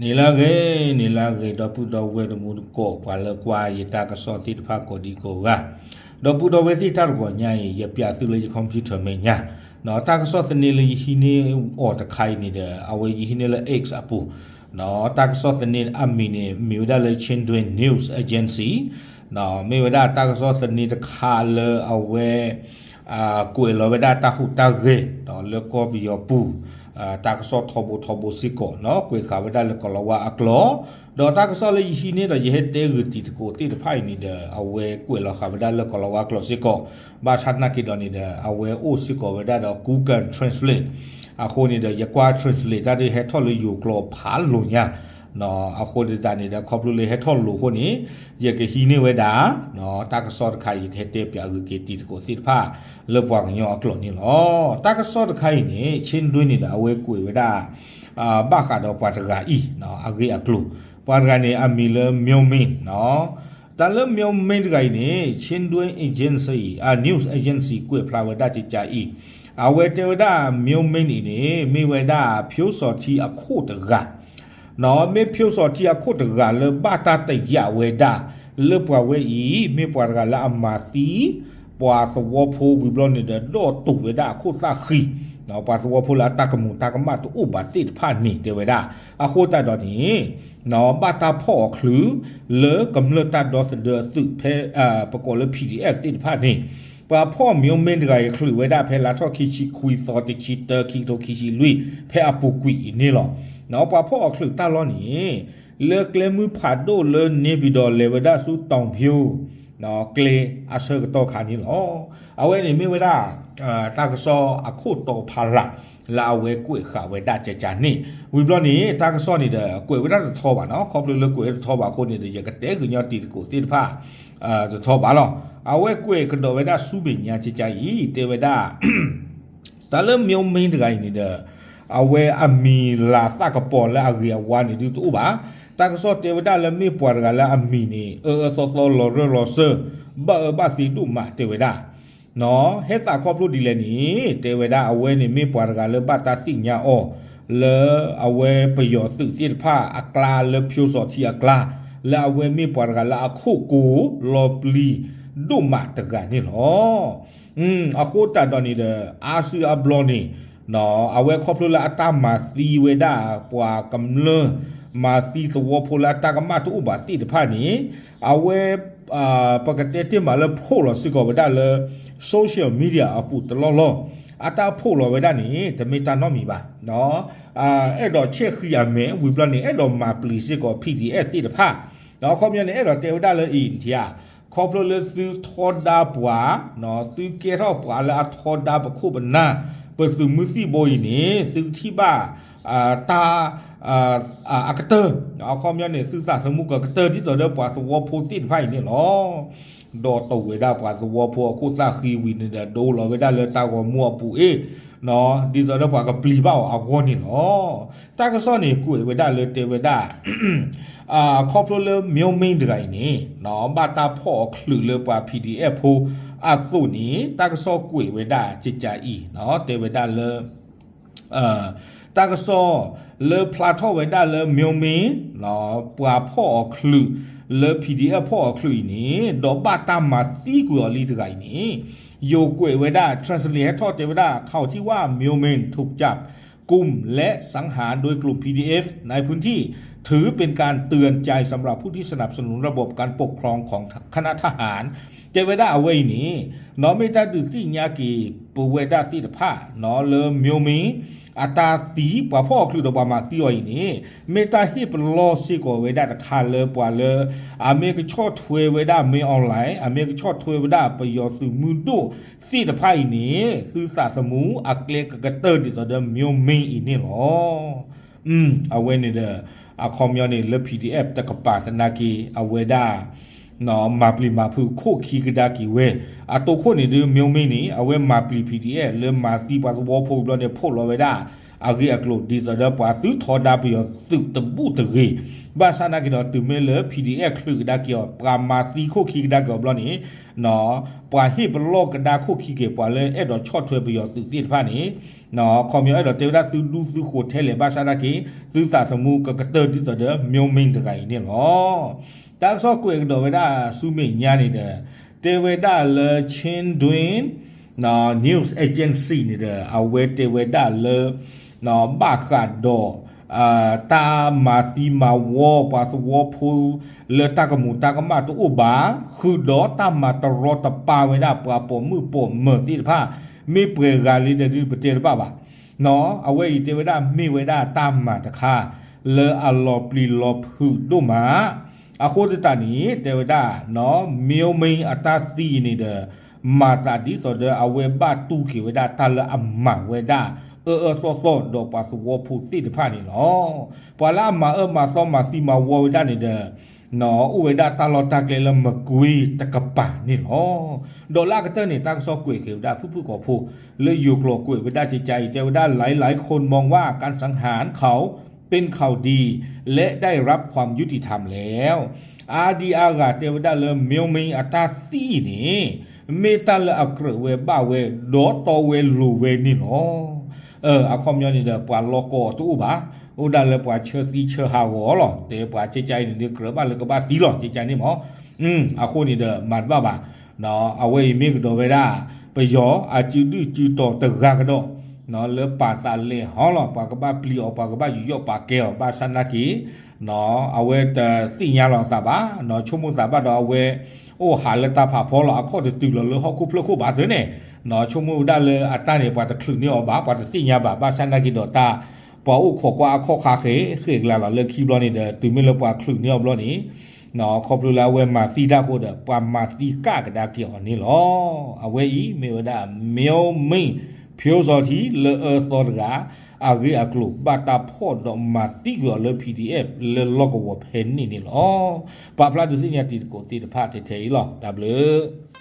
နံၤလၢအဂ့ၤ, နံၤလၢအဂ့ၤ ဒီပုၢ်ဒီဝဲၢ်တံၤသကိး ပှၤလၢကွၢ်ယတၢ်ကစီၣ်သ့ၣ်တဖၣ်ကိးဒံကိးဂၤ, ဒီပုၢ်ဒီဝဲၢ်သ့ၣ်တၢ်တဂီၤညါအံၤ ယပျးသုလၢယ computer မဲာ်ညါ, တၢ်ကစီၣ်သန့လၢယဟံးန့ၢ်အီၤတခါအံၤန့ၣ်ဒီး အဝဲယဟံးန့ၢ်လၢ X အပူၤ, တၢ်ကစီၣ်သန့အမံၤန့ၣ် မ့ၢ်ဝဲဒၣ်လၢ Chin News Agency, မ့ၢ်ဝဲဒၣ်တၢ်ကစီၣ်သန့တခါလၢအဝဲ ကွဲးလီၤဝဲဒၣ်တၢ်ဟူးတၢ်ဂဲၤ လၢကီၢ်ပယီၤပူၤ, တၢ်ကစီၣ်ထီဘိထီဘိစ့ၢ်ကီးနီၤ ကွဲးဃာ်ဝဲဒၣ်လၢကိၤလၤဝါအကျိာ်, ဒီးတၢ်ကစီၣ်လၢယဟံးန့ၢ်ဒီးယဟဲတဲဂုာ်တံၤသကိးသ့ၣ်တဖၣ်အံၤန့ၣ်ဒီး အဝဲကွဲးလီၤဃာ်ဝဲဒၣ်လၢကိၤလၤဝါကျိာ်စ့ၢ်ကီး, ဘၣ်ဆၣ်သနာ်က့ဒီးန့ၣ်ဒီး အဝဲအိၣ်စ့ၢ်ကီးဝဲဒၣ်ဒီး Google Translate, အဃိန့ၣ်ဒီး ယကွၢ် translate တၢ်ဒ်ဟဲထီၣ်လၢယိၤကျိာ်ဖးလိာ်ညါ, အဃိသတးန့ၣ်ဒီး ခီဖျိလၢဟဲထီၣ်လိာ်အဃိန့ၣ် ယကဟံးန့ၢ်ဝဲဒၣ် တၢ်ကစီၣ်တခါအံၤ ယကဟဲတဲပၠးဂုာ်က့ၤတံၤသကိးသ့ၣ်တဖၣ် လၢပှၤကညီအကျိာ်န့ၣ်လီၤ. တၢ်ကစီၣ်တခါအံၤန့ၣ် Chin News န့ၣ်ဒီး အဝဲကွဲးဝဲဒၣ် ဘၣ်ဃးဒီးပှၤတဂၤအံၤ အဂ့ၢ်အကျိၤ, ပှၤတဂၤန့ၣ် အမံၤလၢ Mail Min နီၤ, တၢ်လၢ Mail Min တဂၤအံၤန့ၣ် Chin News Agency, News Agency ကွဲးဖျါဝဲဒၣ်ကကးအံၤ, အဝဲတဲဝဲဒၣ် Mail Min အံၤန့ၣ် မ့ၢ်ဝဲဒၣ် ဖၠိစီၤထံအခိၣ်တဂၤ နီၤ, မ့ၢ်ဖၠိစီၤထံအခိၣ်တဂၤလၢဘၣ်တၢ်တယာ်ဝဲဒၣ် လၢပှၤဝဲအံၤ မ့ၢ်ပှၤတဂၤလၢအမၤသံ ပှၤသဝီဖိဝံၤဘျီန့ၣ်ဒီး ဒီးတူာ်ဝဲဒၣ်အခိၣ်သၣ်ဃံ, ပှၤသဝီဖိလၢအတၢ်ကမူၤတၢ်ကမၣ်တအိၣ်ဘၣ်သ့ၣ်တဖၣ်န့ၣ် တဲဝဲဒၣ်, အဃိသတးဒီးန့ၣ် ဘၣ်တၢ်ဖီၣ်အီၤချုး လၢကမျၢၢ်တၢ်ဒီသဒၢအသုးဖဲ ပကိးလၢ P D F သ့ၣ်တဖၣ်န့ၣ်, ပှၤဖီၣ် Mail Min တဂၤအံၤ ချုးဝဲဒၣ်ဖဲလါထီၣ်ခံဆံခွံသီ တဆံတၢ ခံကထိခံဆံလွံၢ် ဖဲအပူၤကွံာ်အံၤန့ၣ်လီၤ. ပှၤဖီၣ်အီၤချုးတၢ်လီၢ်န့ၣ် လၢကျဲမုၢ်ဖးဒိၣ်လၢ နေပြည်တော် လဲၤဝဲဒၣ်ဆူ တောင်ဖြူ ကျဲအဆၢကတီၢ်ခါန့ၣ်လီၤ. အဝဲန့ၣ်မ့ၢ်ဝဲဒၣ် တၢ်ကစီၣ်အခိၣ်တီဖးလၢ် လၢအဝဲကွဲးဃာ်ဝဲဒၣ်ကကးန့ၣ်, ဝံၤဘျီန့ၣ် တၢ်ကစီၣ်န့ၣ်ဒီး ကွဲးဝဲဒၣ်တထီဘၣ်နီၤ, ခီဖျိလၢကွဲးဝဲတထီဘၣ်အဃိန့ၣ်ဒီး ယကတဲကညီတံၤသကိးသ့ၣ်တဖၣ် တထီဘၣ်လီၤ. အဝဲကွဲးကဒီးဝဲဒၣ်ဆူမဲာ်ညါကကးအံၤ တဲဝဲဒၣ် တၢ်လၢ Mail Min တဂၤအံၤန့ၣ်ဒီး အဝဲအမံၤလၤသၣ်ကပီၤလၢအဂ့ၤအဝါန့ၣ်ဒုးတအိၣ်ဘၣ်. တၢ်ကစီၣ်တဲဝဲဒၣ်လၢမ့ၢ်ပှၤတဂၤလၢအမံၤန့ၣ် အၢအၢသီသီလီၤရၢၢ်လီၤစၢၢ် ဘၣ်အၢဘၣ်သီဒိၣ်မးတဲဝဲဒၣ် နီၤ, ဟဲသးခီဖျိဒ်လဲၣ်န့ၣ် တဲဝဲဒၣ်အဝဲန့ၣ်မ့ၢ်ပှၤတဂၤလၢဘၣ်တၢ်သ့ၣ်ညါအီၤ လၢအဝဲပယီၤသုးသ့ၣ်တဖၣ်အကျါလၢဖၠိစီၤထံအကျါ လၢအဝဲမ့ၢ်ပှၤတဂၤလၢအခိၣ်ကိၤလီၤပျံၤဒိၣ်မးတဂၤန့ၣ်လီၤ. အဃိသတးဒီးန့ၣ်ဒီး အါစုအါဘျီန့ၣ် အဝဲခီဖျိလၢအတၢ်မၤသံဝဲဒၣ်ပှၤကမျၢၢ် မၤသံသဝီဖိလၢအတၢ်ကမၣ်တအိၣ်ဘၣ်သ့ၣ်တဖၣ်န့ၣ် အဝဲ ပကတဲတ့ၢ်မးလၢဖီၣ်လီၤစ့ၢ်ကီးဝဲဒၣ်လၢ social media အပူၤတလီၢ်လီၢ်, အတၢ်ဖီၣ်လီၤဝဲဒၣ်န့ၣ် တမ့ၢ်တၢ်နီတမံၤဘၣ်. အဲၣ်ဒိးဆဲးဃံၤအမဲာ်ဝံၤဘျီန့ၣ် အဲၣ်ဒိးမၤပျံၤစ့ၢ်ကီး P D F သ့ၣ်တဖၣ်, အခီပညီန့ၣ် အဲၣ်ဒိးတဲဝဲဒၣ်လၢအံၤထံဧါ, ခီဖျိလၢသုထီဒါပှၤ, သုကဲထီၣ်ပှၤလၢအထီဒါပခိၣ်ပနၢ်, ပသုးမုၢ်သံၣ်ဘိအံၤန့ၣ် သုကထံၣ်ဘၣ် တၢ် အကတၢၢ်, အခီပညီန့ၣ် သုသးသမူကကတၢၢ်ဒ်သိးဒီးပှၤသဝီဖိသ့ၣ်တဖၣ်အံၤန့ၣ်လီၤ. ဒီးတူာ်ဝဲဒၣ်ပှၤသဝီဖိအခိၣ်သၣ်ဃံဝံၤန့ၣ်ဒီး ဒိလီၤဝဲဒၣ်လၢတၢ်ဂီၤမူအပူၤအ့ၣ်, ဒ်သိးဒီးပှၤကပျံၤဘၣ်အီၤအဂီၢ်န့ၣ်လီၤ. တၢ်ကစီၣ်န့ၣ်ကွဲးဝဲဒၣ်လၢတဲဝဲဒၣ် ခီဖျိလၢ Mail Min တဂၤအံၤန့ၣ် ဘၣ်တၢ်ဖီၣ်အီၤချုးလၢပှၤ P D F ဖိအသိးန့ၣ် တၢ်ကစီၣ်ကွဲးဝဲဒၣ်ကကးအံၤ တဲဝဲဒၣ်လၢ တၢ်ကစီၣ်လၢဖျါထီၣ်ဝဲဒၣ်လၢ Mail Min ပှၤဖီၣ်အီၤချုးလၢ P D F ဖီၣ်အီၤချုးအံၤန့ၣ် ဒီးဘၣ်တၢ်မၤသံကွံာ်အီၤလံတဂၤအံၤန့ၣ် ယိၤကွဲးဝဲဒၣ် translate ဟဲထီၣ်တဲဝဲဒၣ် ข่าวที่ว่า Mail Min ถูกจับกุมและสังหารโดยกลุ่ม พีดีเอฟ ในพื้นที่ ถือเป็นการเตือนใจสำหรับผู้ที่สนับสนุนระบบการปกครองของคณะทหาร တဲဝဲဒၣ်အဝဲအံၤန့ၣ် နီၢ်မ့ၢ်တၢ်ဒုးသ့ၣ်ညါက့ၤ ပဝဲဒၣ်သ့ၣ်တဖၣ် နီၢ်လၢ Mail Min အတၢ်သံ ပှၤဖီၣ်အီၤချုးဒီးပှၤမၤသံအီၤအံၤန့ၣ် မ့ၢ်တၢ်ဟ့ၣ်ပလီၢ်စ့ၢ်ကီးဝဲဒၣ်တခါလၢပှၤလၢ အမ့ၢ်ကဆီၣ်ထွဲဝဲဒၣ် Mail Online အမ့ၢ်ကဆီၣ်ထွဲဝဲဒၣ်ပယီၤသုးမုၢ်ဒိၣ်သ့ၣ်တဖၣ်အံၤန့ၣ် သုသးသမူအကျဲကကတၢၢ်ဒ်သိးဒီး Mail Min အံၤန့ၣ်လီၤ. အဝဲန့ၣ်ဒီး အခီပညီန့ၣ် လၢ P D F တကပၤသနာ်က့ အဝဲဒၣ် မၤပျံၤမၤဖုးခိၣ်ခံကဒါက့ၤဝဲ အတိခိၣ်န့ၣ်ဒုး Mail Min န့ၣ် အဝဲမၤပျံၤ P D F လၢမၤသံပှၤသဝီဖိဘျီန့ၣ် ဖီၣ်လီၤဝဲဒၣ် အဂ့ၢ်အကျိၤ ဒ်သိးဒီးပှၤသုထီဒါပယီၤသုးတဘူၣ်တဂ့ၤ, ဘၣ်ဆၣ်နာ်က့ဒီး တုၤမ့ၢ်လၢ PDF ချုးကဒါက့ၤအီၤ ပှၤမၤသံခိၣ်ခံကဒါက့ၤအီၤဘျီန့ၣ်, ပှၤဟ့ၣ်ပလီၢ်ကဒါခိၣ်ခံက့ၤ ပှၤလၢအဲၣ်ဒိးဆီၣ်ထွဲပယီၤသုးသ့ၣ်တဖၣ်န့ၣ်, ခီပညီအဲၣ်ဒိးတဲဝဲဒၣ်သုဒူသုဃိးထဲလဲၣ် ဘၣ်ဆၣ်နာ်က့ သုသးသမူကကတၢၢ်ဒ်သိးဒီး မျိုးမင်းတဂၤအံၤန့ၣ်လီၤ. တၢ်ကစီၣ်ကွဲးကဒီးဝဲဒၣ်ဆူမဲာ်ညါန့ၣ်ဒီး တဲဝဲဒၣ်လၢ Chinese News Agency န့ၣ်ဒီး အဝဲတဲဝဲဒၣ်လၢ ဘၣ်ဃးဒီး တၢ်မၤသံမၤဝီပှၤသဝီဖိ လၢတၢ်ကမူးတၢ်ကမၣ်တအိၣ်ဘၣ်, ဃုာ်ဒီးတၢ်မၤတရီတပါဝဲဒၣ်ပှၤပိာ်မုၣ်ပိာ်မၢၤသ့ၣ်တဖၣ်, မ့ၢ်ပှဲၤဂၤလံဒီးဒုးပတဲတဘၣ်ဘၣ်. အဝဲအံၤတဲဝဲဒၣ်မ့ၢ်ဝဲဒၣ်တၢ်မၤတခါ လၢအလီၤပျံၤလီၤဖုးဒိၣ်မး အဃိသတးန့ၣ် တဲဝဲဒၣ် မျိုးမင်းအတၢ်သံအံၤန့ၣ်ဒီး မၤသးဒ်သိးဒီးအဝဲဘၣ်တူၢ်က့ၤဝဲဒၣ်တၢ်လၢအမၤဝဲဒၣ် အၢအၢသီသီဒီးပှၤသဝီဖိသ့ၣ်တဖၣ်န့ၣ်လီၤ. ပှၤလၢအမၤအၢမၤသီမၤသံမၤဝီဝဲဒၣ်န့ၣ်ဒီး အိၣ်ဝဲဒၣ်တၢ်လီၢ်တၢ်ကျဲလၢမကွ့တကပၤန့ၣ်လီၤ. ဒီးလၢအကတၢၢ်န့ၣ် တၢ်ကစီၣ်ကွဲးက့ၤဝဲဒၣ်ဖုၣ်ဖုၣ်ကိာ်ဖိ လၢယိၤကျိာ်ကွဲးဝဲဒၣ်ကကါအံၤ တဲဝဲဒၣ် หลายๆ คนมองว่าการสังหารเขาเป็นข่าวดี และได้รับความยุติธรรมแล้ว အါဒံအါဂၤတဲဝဲဒၣ်လၢ မျိုးမင်းအတၢ်သံန့ၣ် မ့ၢ်တၢ်လၢအကြၢးဝဲဘၣ်ဝဲ ဒီးတီဝဲလိၤဝဲန့ၣ်လီၤ. အခီပညီန့ၣ်ဒီး ပှၤလီၢ်ကီၢ်တအိၣ်ဘၣ်, အိၣ်ဒၣ်လၢပှၤဆၢသံဆၢဟးဂီၤလီၤ. တဲပှၤကကါအံၤန့ၣ်ဒီး ကြၢးဘၣ်လၢကဘၣ်သံလီၤ ကကါန့ၣ်မး. အဃိန့ၣ်ဒီး မၤတဘၣ်ဘၣ်. အဝဲအံၤမ့ၢ်ကဒီးဝဲဒၣ် ပယီၤအစုဒုၣ်စုတီၤတဂၤကဒီး လၢပာ်သးလဲၤဟီလီၤ. ပှၤကဘၣ်ပျံၤအီၤ ပှၤကဘၣ်ယူးယီၣ်ပာ်ကဲအီၤ ဘၣ်ဆၣ်နာ်က့ အဝဲတသ့ၣ်ညါလီၤအသးဘၣ်. ဆိကမိၣ်သးဘၣ်ဒီးအဝဲ အိၣ်ဟးလၢတၢ်ဖးဖီလီၤ. အခီၣ်တတုၤလီၤလၢဟီၣ်ခိၣ်ဖျၢၣ်ခိၣ်ဘၣ်သ့န့ၣ် ဆိကမိၣ်ဝဲဒၣ်လၢအတၢ်န့ၣ် ပှၤတချုးန့ၢ်အီၤဘၣ်, ပှၤတသ့ၣ်ညါဘၣ်. ဘၣ်ဆၣ်နာ်က့ဒီးတၢ် ပှၤအိၣ်ခိးကွၢ်အခီၣ်ခါဃဲ ဃဲကလၤလီၤလၢခံဘျီန့ၣ်ဒီး တုၤမ့ၢ်လၢပှၤချုးန့ၢ်အီၤဘျီန့ၣ် ခီဖျိလၢအဝဲမၤသံတၢ်အဃိဒီး ပှၤမၤသံကဒါက့ၤအီၤန့ၣ်လီၤ. အဝဲအံၤမ့ၢ်ဝဲဒၣ် မျိုးမင်း ဖြိုးဇော်ထီး လၢအၢသီတဂၤ အဂ့ၢ်အကျိၤ ဘၣ်တၢ်ဖီၣ်ဒီးမၤသံကွံာ်အီၤလၢ PDF လၢလီၢ်ကဝီၤဖဲန့ၣ်န့ၣ်လီၤ. ပာ်ဖျါဒုးသ့ၣ်ညါတံၤသကိးသ့ၣ်တဖၣ်ထဲထဲအံၤလီၤ. တၢ်ဘျုး